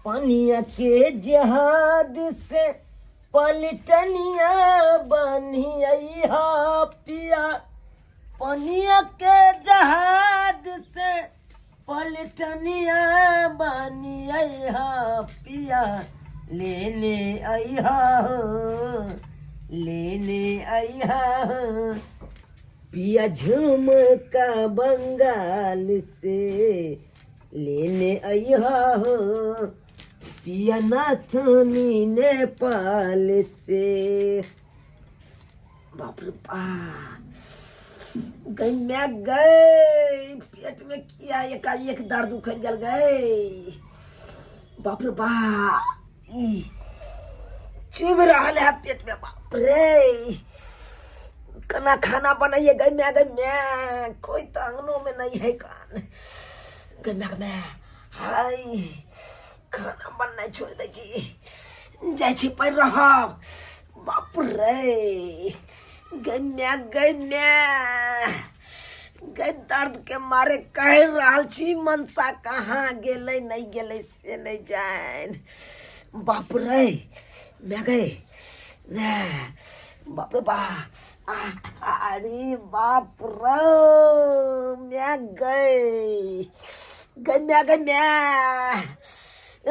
पनिया के जहाज से पलटनिया बनिया पिया, पनिया के जहाज से पलटनिया बनिया पिया, लेने अइहा हो, लेने अइहा हो पिया झुमका बंगाल से, लेने अइहा हो पिया नाथनी नेपाल से। बाप रे बाप, गई मैं गए, पेट में किया एकाएक दर्द उखड़ गेल गए। बाप रे बाप, ई चुभ रहल है पेट में। बाप रे, केना खाना बनाइए गई मैं, गई मैं, कोई तो अंगनों में नहीं है कान। गई मैं, मैं हाय, खाना बननाइ छोड़ि दै छी, जाइ छी पढ़ि रहब। बाप रे, गई मैं, गई मैं गई, दर्द के मारे कहि रहल छी। मनसा कहाँ गेलै नहि गेलै से नहि जानि। बाप रे, मैं गई मैं, बाप रे बा, अरे बाप रे, मैं गई गई मैं, गई मैं,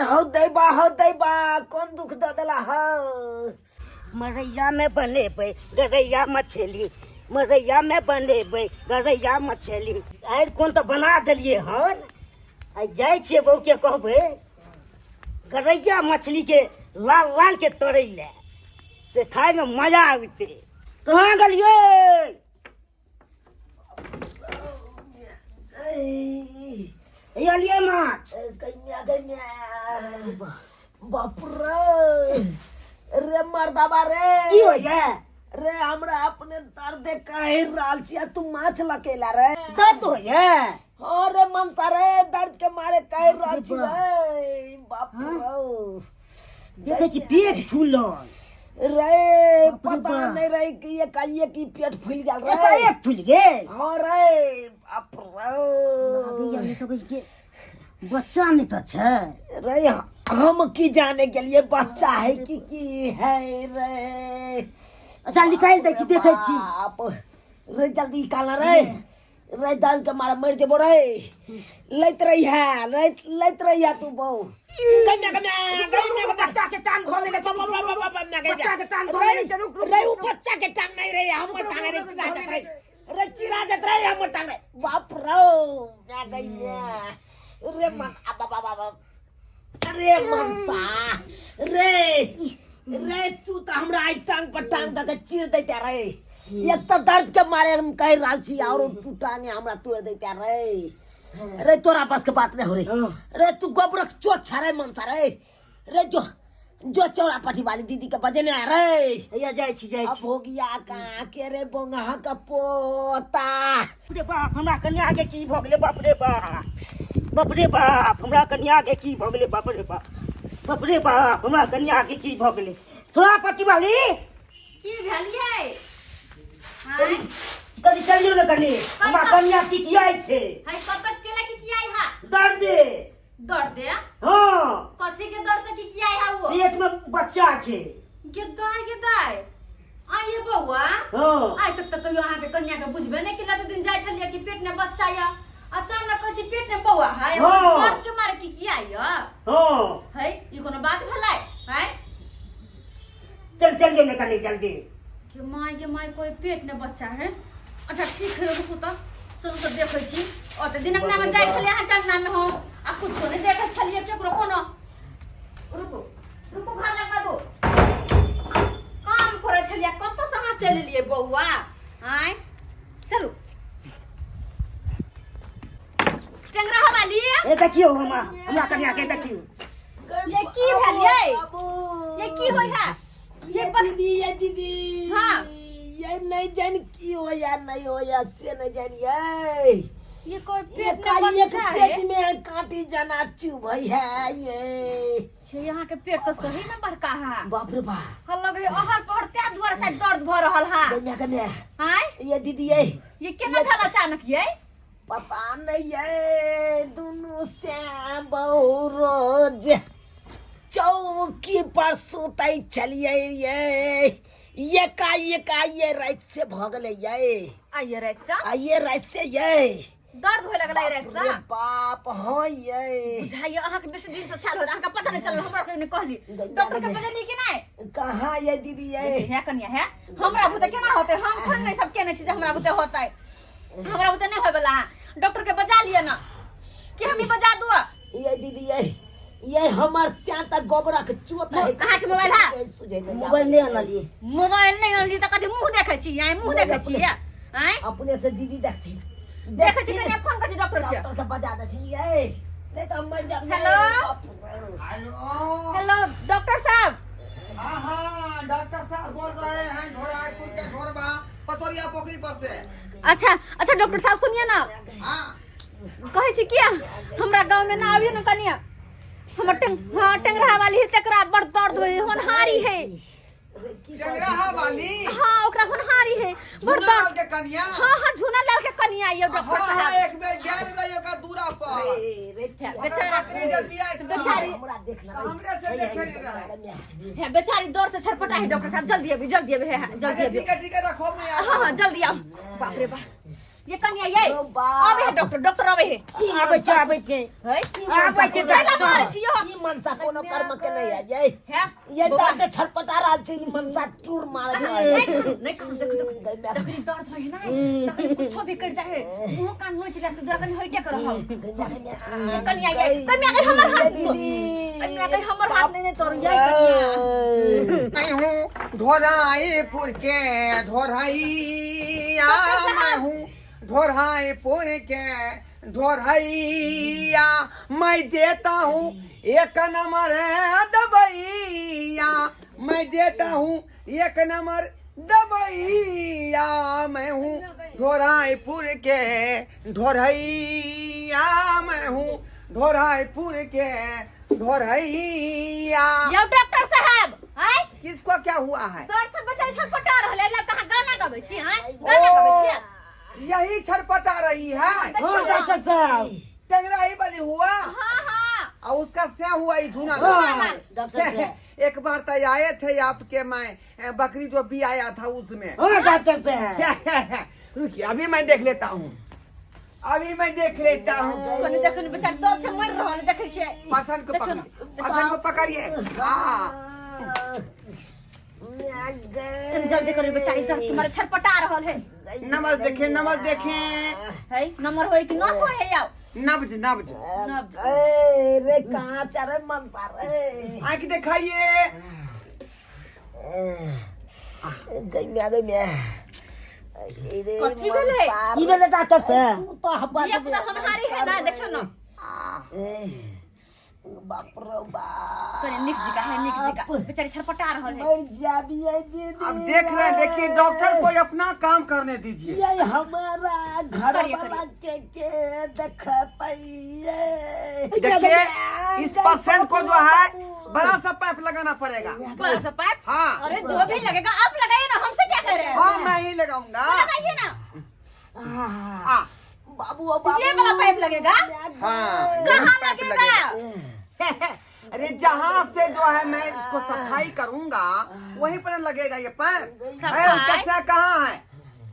हौ दैबा, हौ दैबा, कोन दुख दऽ देला हौ। मरैया में बनेबै गरैया मछली, मरैया में बनेबै गरैया मछली। आरि कोन तऽ बना देलियै हन, आ जाइ छियै बहूके कहबै गरैया मछलीके लाल लाल के तोड़ै लए, से खायमे मजा आबितै। कहाँ गेलियै? एलियै माछ। गैया गैया, बाप रे, रे मर्दाबा रे, की होइए रे? हमरा अपने दर्द कहि रहल छी आ तू माछ लकेला रे। दर्द होइए? हाँ रे मनसा रे, दर्द के मारे कहि रहल छी रे। बाप रे, देखै छी पेट फूलल रे, बाप रे पता बाप। नहीं रहे कि ये काइए की पेट फूल गेल रे। एकाएक फूलि गेल? हाँ रे, बाप रे। लागैया नहि तऽ के बच्चा नहि तऽ छै। रे हम की जाने गेलिए बच्चा है कि की है रे। अच्छा निकालि दै छी, देखै छी। बाप रे, जल्दी निकाल रे। रे दर्द के मारे मर जेबो रे। लैत रही है रे, लैत रही है तू बहु। गम्या गम्या गम्या, बच्चा के टांग धो लेने, बच्चा के टांग धो लेने। रुक रुक रे, उ बच्चा के टांग नहीं रे, हमर टांग रे, चिरा जात रे, रे चिरा जात रे हमर टांग रे। बाप रे, मैं गई मैं रे मन, आ बाबा बाबा रे मनसा रे, रे तू तऽ हमरा आइ टांग पर टांग दऽ के चीर दैते रे। एक तऽ दर्द के मारे हम कहि रहल छी और तू टांगे हमरा तोड़ दैते रे। रे तोरा पास के बात नहीं हो रे। रे तू गोबरक चोट छ रे मनसा रे। रे जो जो चौड़ा पटी वाली दीदी के बजेने आ रे। हैया जाइ छी, जाइ अब छी। हो गया कहाँ के रे बोंगा का पोता। बाप रे बाप, हमरा कन्या के की भऽ गेलै? बाप रे बाप, बाप रे बाप, हमरा कन्या के की भऽ गेलै? बाप रे बाप, बाप रे बाप, हमरा कन्या के की भऽ गेलै? थोड़ा पट्टी वाली। की भेलियै? हाय। कनि चलियौ ने कनि, हमरा कन्या की किया छै? हाय, कतऽ केला की किया है? दर्द। दर्द? हाँ। कथी के दर्द से की किया है वो? पेट में बच्चा छै। गे दाय, गे दाय, आइए बौआ। हाँ। आइ तक तऽ कहियो अहाँके कन्या के बुझबे नहि केलक। दिन जाइ छलियै कि पेट में बच्चा या, अचानक कहै छी पेट में बौआ है। हाँ। दर्द के मारे की किया या? हाँ। है, ई कोनो बात भेलै है? चल चलियौ ने कनि जल्दी। के माय के my, कोई पेट में बच्चा है? अच्छा ठीक है, रुकू तऽ, चलू तऽ देखै छी। ओते दिन अंगना में जाइ छलियै अहाँके अंगना में हम आ कुछो नहि देखै छलियै केकरो कोनो। रुकू रुकू, घर लग बाबू काम करै छलियै, कतऽ से अहाँ चलि एलियै बौआ? आँय, चलू टेंगरा हवाली। ए देखियौ, हमरा हमरा कन्या के देखियौ। ये की भेल यै? बाबू। ये की होय है? ये दीदी, ये दीदी। हाँ। ये नहीं जान की हो या नहीं हो या से नहीं जान ये। ये कोई ये पेट में का एक बच्चा है? पेट में कांटी जना चुभई है ये। ये यहाँ के पेट तो सही में बड़का है। बाप रे बाप। हल लगे है अहर पहर त्या दुआरे शायद दर्द भ रहल है। गम्या गम्या। आय? ये दीदी ये। ये केना भेल अचानक ये? पता नहीं ये, दोनों से बहु रोज चौकी पर सुतै छलियै ये एकाएक आइए राति से भऽ गेलै ये। आइए राति से? आइए राति से ये। दर्द होए लगल आइ राति से? रे बाप, हाँ ये। बुझाइए अहाँके बेसी दिन से छाल होत, अहाँके पता नहीं चलल, हमरा के नहीं कहली। डॉक्टर के बजली कि नहीं? कहाँ ये दीदी ये? हे कनिया हे, हमरा बुते केना होते? हम थोड़े नहीं सब केने छी जे हमरा बुते होतै। हमरा बुते नहीं होय वाला है। डॉक्टर के बजा लिअ ना कि हम ही बजा दुआ? ये दीदी ये, ये हमर स्याता गोबरा के चोत है। अहाँके मोबाइल है? सुझै नहीं। मोबाइल नहीं आनलियै। मोबाइल नहीं आनलियै तऽ कथी मुँह देखै छी? आँय, मुँह देखै छी? आँय, अपने से दीदी देखथिन। देखै छी कनिया, फोन करै छी डॉक्टर के। डॉक्टर के बजा देथिन ये, नहीं तो हम मर जाब ये। हेलो? बाप रे। हेलो। हेलो डॉक्टर साहब। हाँ हाँ, डॉक्टर साहब बोल रहे हैं, ढोरायपुर के ढोरबा पतोरिया पोखरी पर से। अच्छा अच्छा, डॉक्टर साहब सुनिए ना। हाँ। कहै छी किया हमरा गाँव में ना आबियो ना कनिया, हमर टेंग, हाँ, टेंगरा वाली है, तकरा बड़ दर्द होय, होनहारी है। रे, की कहै छी? टेंगराहा वाली? हाँ, ओकरा होनहारी है बड़ झूना लाल दर्द। के कन्या? हाँ हाँ, झूना लाल के कनिया ये डॉक्टर हाँ हाँ, साहब। एक बेर गेल रही ओकर दूरा पर। रे, रे, है, ओकर बेचारा बकरी जब बियाइत रहै, बेचारी- हमरा देखना। तऽ हमरे से देखे नहि रहै। है बेचारी दर्द से छटपटा है। डॉक्टर साहब जल्दी अभी, जल्दी अभी, है जल्दी अच्छा अभी। ठीक है, ठीक है, रखो, मैं आता हाँ हाँ हूँ। जल्दी आओ। बाप रे बाप, ये कनिया ये ओ बाप। अबे है डॉक्टर, डॉक्टर अबे है। आबै छै, आबै छै। है आबै छै कैला डॉक्टर। मारै छी यो? ई मनसा कोनो कर्म के नहीं है ये। है ये बौआ। दर्द छटपटा रहल छै, ई मनसा टूर मार। नहीं करू, नहीं करू, देखो देखो, जखनी दर्द होइ है ना तखनी कुछो भी कर जाए है, मुंह कान होइ छै त कनी होइटे कर रहल। ये कनिया ये, कनिया के हमर हाथ दीदी। कनिया के हमर हाथ नहीं नहीं तोड़ ये कनिया। मैं हूँ ढोराईपुर के ढोरैया, मैं हूँ ढोराईपुर के ढोरैया, मैं देता हूँ एक नंबर दबैया, मैं देता हूँ एक नंबर दबैया, मैं हूँ ढोराईपुर के ढोरैया, मैं हूँ ढोराईपुर के ढोरैया। यौ डॉक्टर साहब, आय। किसको क्या हुआ है? दर्द से बेचारी छटपटा रहल है, लग कहाँ गाना गाबै छी? आय, गाना गाबै छी? यही छटपटा रही है? हाँ डॉक्टर साहब। टेंगरा ही बनी हुआ? हाँ हाँ। और उसका क्या हुआ ये झूना? हाँ डॉक्टर साहब। एक बार तो आए थे आपके, मैं बकरी जो भी आया था उसमें। हाँ डॉक्टर साहब। रुकिए, अभी मैं देख लेता हूँ, अभी मैं देख लेता हूँ। कनी देखो ने, बेचारी दर्द से मरि रहल है, देखै छियै। पसंद को देखियौ पकड़िए। ने। पसंद को पकड़िए, हाँ। तनी जल्दी करू, बेचारी दर्द के मारे छटपटा रहल है। नमस देखे, नमस देखे। है नंबर होय कि नस होय है याव? नब्ज, नब्ज। नब्ज। रे, कहाँ चढ़े मनसा रे? आंख दिखाइए। गई गई मैं रे। कथी भेलै? की भेलै डॉक्टर साहब? तू तो हब्बा। धिया पुता होनहारी है ना, देखियौ ना। बाप रे बाप। कनी नीक जिका है, नीक जिका, बेचारी छटपटा रहल है। मर जाबिए दीदी। अब देख रहे हैं, देखिए, डॉक्टर को अपना काम करने दीजिए। ये हमारा घर करिए, वाला के देखते ये। देखिए, इस पेशेंट को जो है बड़ा सा पाइप लगाना पड़ेगा। बड़ा सा पाइप? हाँ। अरे जो भी लगेगा आप लगाइए ना, हमसे क्या कह रहे हैं? हाँ, मैं ही लगाऊंगा। लगाइए ना। हाँ। बाबू, ओ बाबू। ये वाला पाइप लगेगा? हाँ। कहाँ यही पाइप। लगेगा? अरे जहाँ से जो है मैं इसको सफाई करूंगा वहीं पर लगेगा ये पाइप। सफाई? है उसका क्या कहाँ है?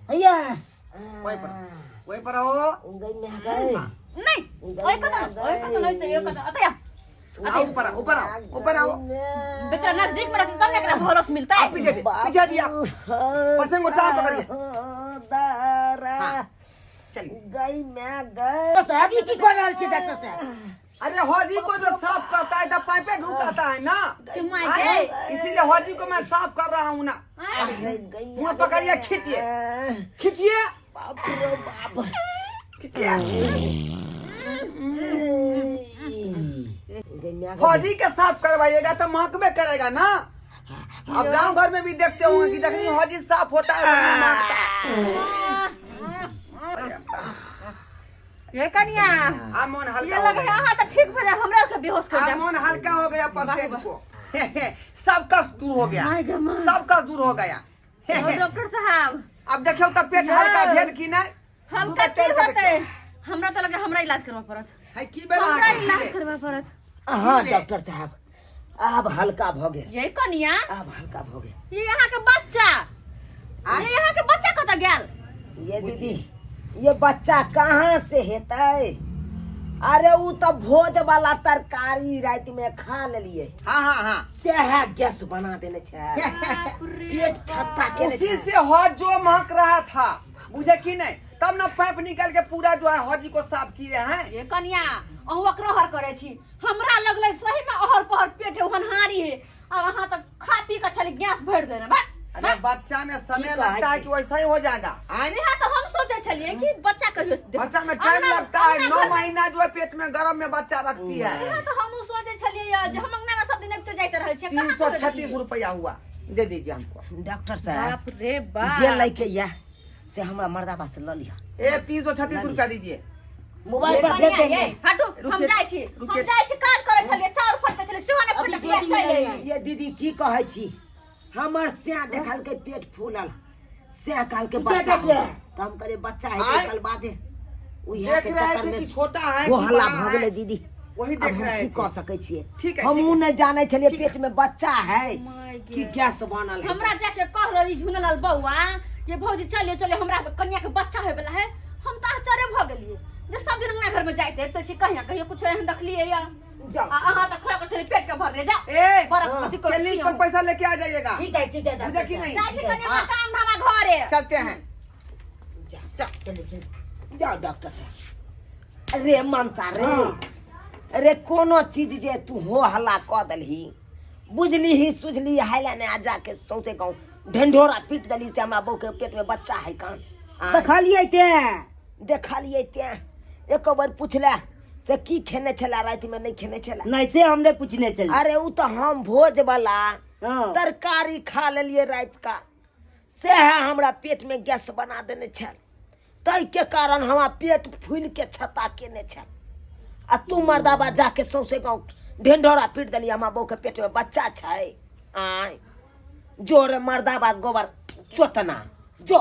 भैया। वहीं पर, वहीं पर हो। गई मैं गई। नहीं, ओए कतन, ओए कतन, ओए कतन, अतया। आओ, ऊपर आओ, ऊपर आओ, ऊपर आओ। बेचारा नजदीक में रखते तब ना एकरा भरोस मिलता है। आप पीछे हटिए, पीछे हटिए आप। पसंद को चार पकड़िए। दारा। हाँ। चलिए। गई मैं गई। साहब, ई की कर रहल छी डॉक्टर साहब? अरे हौजी को जो साफ करता है तो पाइपे ढुकाता है ना। कि my हाँ, गए। इसीलिए हौजी को मैं साफ कर रहा हूँ ना। हाँ? गई गई। मुंह पकड़िए, खींचिए, खींचिए। बाप रे बाप। खींचिए। गई मैं गई। फौजी के साफ करवाइएगा तो महकबे करेगा ना। अब गांव घर में भी देखते होंगे कि जखनी हौजी साफ होता है तखनी महकता है। ये कनिया। अब मन ये हल्का हो लगे गया। अहाँ तऽ ठीक भऽ जाए, हमरा के बेहोश कर अब जाए। मन हल्का हो गया पेशेंट को, सब कष्ट दूर हो गया। My गे my. सब कष्ट दूर हो गया। ओ डॉक्टर साहब। अब देखियो तो पेट हल्का भेल कि नहीं। हल्का दू की बेर तेल के होतै? देखियौ। हमरा तऽ लगे हमरा इलाज करबऽ पड़त। है की बेर हमरा अहाँके? इलाज की भेल? करबऽ पड़त। हाँ डॉक्टर साहब, आब हल्का भऽ गेल। ये कनिया, आब हल्का भऽ गेल। ये यहाँ के बच्चा, ये यहाँ के बच्चा कतऽ गेल? ये दीदी, ये बच्चा कहाँ से हेतै? अरे उ तऽ भोज वाला तरकारी राति में खा लेलिए। हाँ हाँ हाँ सएह गैस बना देने छै, पेट छत्ता केने उसी छै। से हौज जो महक रहा था, बुझे कि नहीं? तब ना पाइप निकाल के पूरा जो है हौजी को साफ किए हैं। ये कनिया, अहूँ अकरोहर करै छी। हमरा लगलै सही में अहर पहर पेट है, ओहन हारी है, और अहाँ तऽ खा पी के छली गैस भरि देने बा। अरे बच्चा में समय की लगता है कहै कि वैसा ही हो जाएगा। आए? यहाँ तो हम सोचे छलिए कि बच्चा कहियो बच्चा में टाइम अंगना- लगता है, अंगना 9 घर- महीना जो है पेट में गर्भ में बच्चा रखती है। यहाँ तो हम सोचे छलिए जे हम अंगना में सब दिन अबिते जाइत रहै छियै, तीन कहाँ सौ कहियो छत्तीस देखलियै? रुपया हुआ, दे दीजिए हमको। डॉक्टर साहब, बाप रे बाप, जे लैके या से हमरा मर्दाबा से लऽ लिअ। ए 336 रुपया दीजिए। मोबाइल पर भेज कनिया, देंगे। ये, हटू, हम रुकिए, जाइ छी, हम रुकिए। जाइ छी, काज करै छलियै, चाउर फटकै छलियै, सेहो नहि अभी फटकलियै, गोदी चलि में अइयै। ये दीदी, की कहै छी? हमर सैह देखलकै पेट फूलल, सैह कहलकै की बच्चा देखले? है। तऽ हम कहलियै बच्चा है आय। कल बादे उएह देख के रहे चक्कर थे में कि छोटा है हो कि हल्ला बड़ा भऽ है। गेलै दीदी। वही अब देख हम रहे की थे। कऽ सकै छियै? ठीक है, हमहूँ ठीक नहि जानै छलियै ठीक पेट में बच्चा है my कि गे। गैस बनल है। हमरा जाके कहलो ई झुनलाल बौआ, ये भौजी चलिए चलिए, हमरा कन्या के बच्चा होय वाला है। हम तऽ आश्चर्य भऽ गेलियै जे सब दिन अंगना घर में जाइत अबिते छी, कहिया कहियो कुछो एहन देखलियै या। जाउ। आ अहाँ तऽ खा कऽ छलियै पेट के भरले, जाउ। ए बड़ा अथी करै चलिए, छी इस पर हम। पैसा लेके आ जाइएगा। ठीक है, ठीक है बुझे डॉक्टर कि साहब। नहीं? जाइ छी कन्या हाँ। काम धामा घरे। चलते हैं। जाउ। चलिए, चलिए। जाउ डॉक्टर साहब। रे मनसा रे, रे कोनो चीज जे तू हो हल्ला कऽ देलही, बुझली सुझली हाइला ने, आ जाके सौंसे गाँव ढंढोरा पीट देली से हमरा बहू के पेट में बच्चा है कान। आँय? देखलियै ते। देखलियै तें एको बेर पुछले से की खेने छला राति में, नहीं खेने छला? नहीं, से हमने पूछने चली। अरे उ तऽ हम भोज वाला हाँ। तरकारी खा लेलियै राति का, से है हमरा पेट में गैस बना देने छल, ताहि के कारण हमरा पेट फूल के छता केने छल। आ तू मर्दाबा जाके सौंसे गाँव ढेंढोरा पीट देली हमरा बहू के पेट में बच्चा छै। आय जोरे मर्दाबा गोबर चोतना जो।